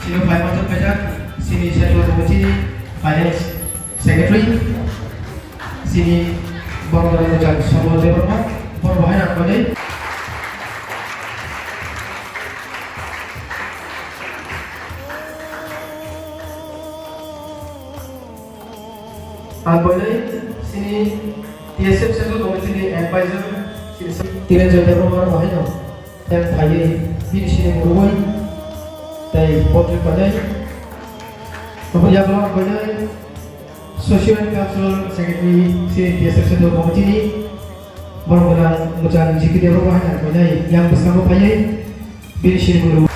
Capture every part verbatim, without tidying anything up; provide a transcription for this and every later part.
Chini Saimanto Phaijak, chini Central Committee ni Finance Secretary, chini Borok Debbarma, Borok Bahai Rang Kole. Ang koinai chini T S F Central Committee ni advisor, chini Tirenjoy Debbarma rok hai no. Yang phaiwi bini sini murui tei poultry koinai. Obo yago ang koinai Social and Cultural Secretary chini T S F Central Committee ni. Borok gwnang mwchang G P Debbarma hai ang koinai yang bwskango phaiwi. Bini sini mulu.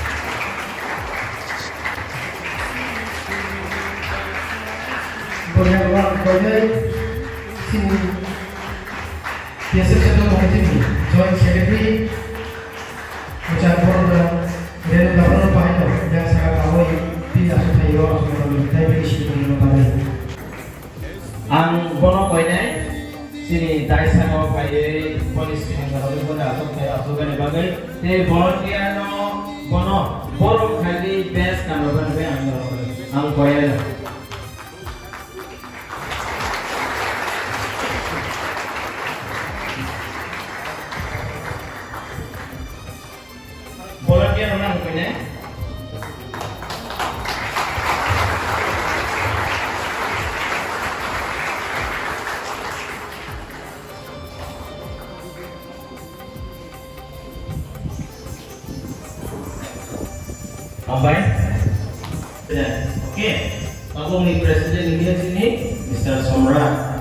Borok yang koinai sini T S F Central Committee ni Joint Secretary, Muchar Borok Renu Gabrano Pahino, yang saka kawai, bini asuk thaio, asuk thaio, tai bini sini mulu. Ang bono koinai chini dai saka phaiwi boni sini mulu, boni asuk thaio, asuk ani bagwi, tei volunteer no bono borok khaidi best kamrok bagwi ang, ang koinai. Volunteer rok nang koi ne? Hambai. Okay. Tabukni president ni sini Mister Somrat.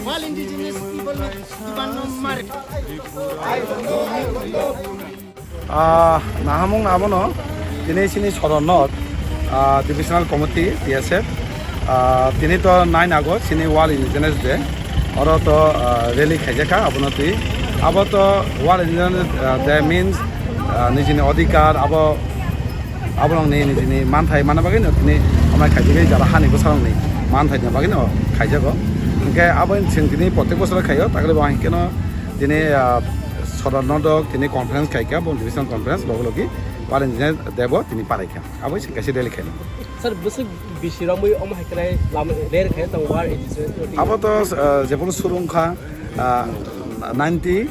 World Indigenous People Department. Ah, nahamung abono, tini sini Sodor North, ah, Divisional Committee, T S F, ah, tini to nine August, sini World Indigenous Day, oro to, ah, rally khaijakha, abono twi, abo to World Indigenous, ah, Day means, ah, nijini odhikar, abo, abo nang ni nijini manthai mana bagwi no tini amai khaijagwi jara hani bwsarok ni manthai ni bagwi no khaijago. Hinkhe abo chwng tini protek bosor khaio, takle bo hinkhe no tini, ah, Sodor North o tini conference khaikha, bo division conference, logi logi World Indigenous Day bo tini palaikha. Abo se kaisa rally khaina. Sir, bwswk bisi romwi omo hai khe lama rally khai tong World Indigenous Day. Abo to, ah, jephuru surung kha, ah, ninety,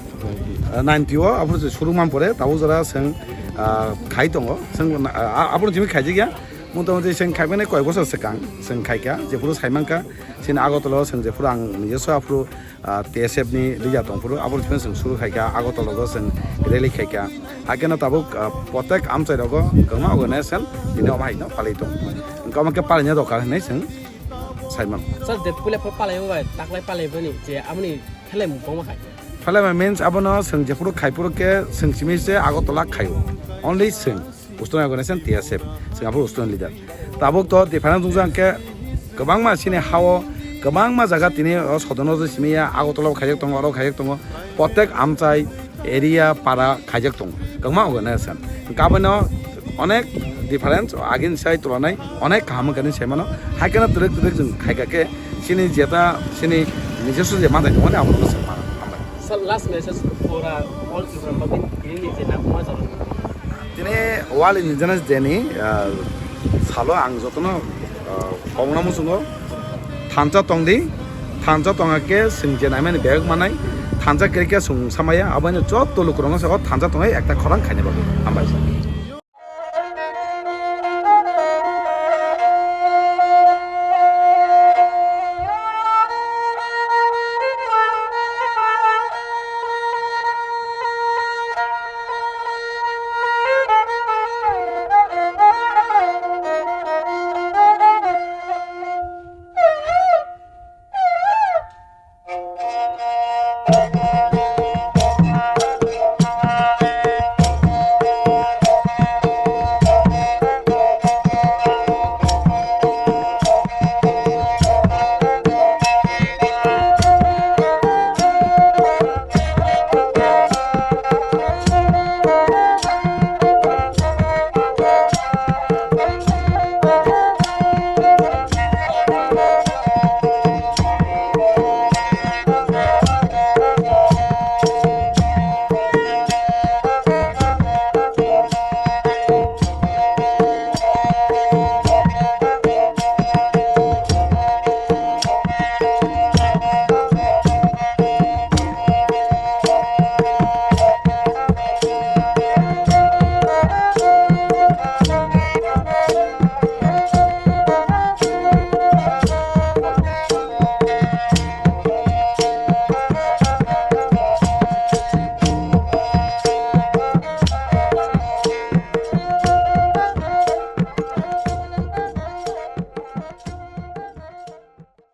ah, ninety o, aphuru se surung man pore, tabuk jora chwng, ah, khai tongo. Chwng, ah, aphuru jimi khaijak ya. Mota moti chwng khaimani koi bosor swkang chwng khaikha, jephuru saimankha, chini Agartala o chwng jephuru ang nijoswa aphuru ah, T S F ni leader tongphuru, abo chwng chwng suru khaikha, Agartala o chwng rally khaikha. Hakhe no tabuk, ah, protek amchai rogo kwbangma organization tini omo hai no palai tong. Wngkha omo khe palaina doka hinwi chwng saiman. Sir, de pule pho palai bai, taklai palai bani je amoni khelai mung bongma khai. Phalai means abono chwng jephuru khaiphuru khe chwng simi se Agartala khaio. Only chwng. Student organization T S F, Singapore student leader. Tabuk to difference wngkha hwnkhe kwbangma chini ha-o, kwbangma jaga tini o Sodor North simi ya, Agartala o khaijak tongo, oro khaijak tongo, protek amchai, area, para khaijak tongo, kwbangma organization. Hwnkhe abono onek difference, agini sai tulanai onek kaham wngkha hinwi sai mano. Hai kheno twrwk twrwk chwng khaikha khe chini jeta, chini nijoswa je manthai tongmani abono chwng mano. Hambai. Sir, last message for, uh, all Tripura public, tini ni je nangkukma jora. Tini World Indigenous Day ni, ah, salo ang jotono, ah, kobongno muchungo. Thansa tongdi, thansa tongkhe chwng je naimani bebak manai, thansa kwrwikhe chwng samaya, abono joto lukurokno sabo thansa tongwi ekta khorang khaina bagwi. Hambai.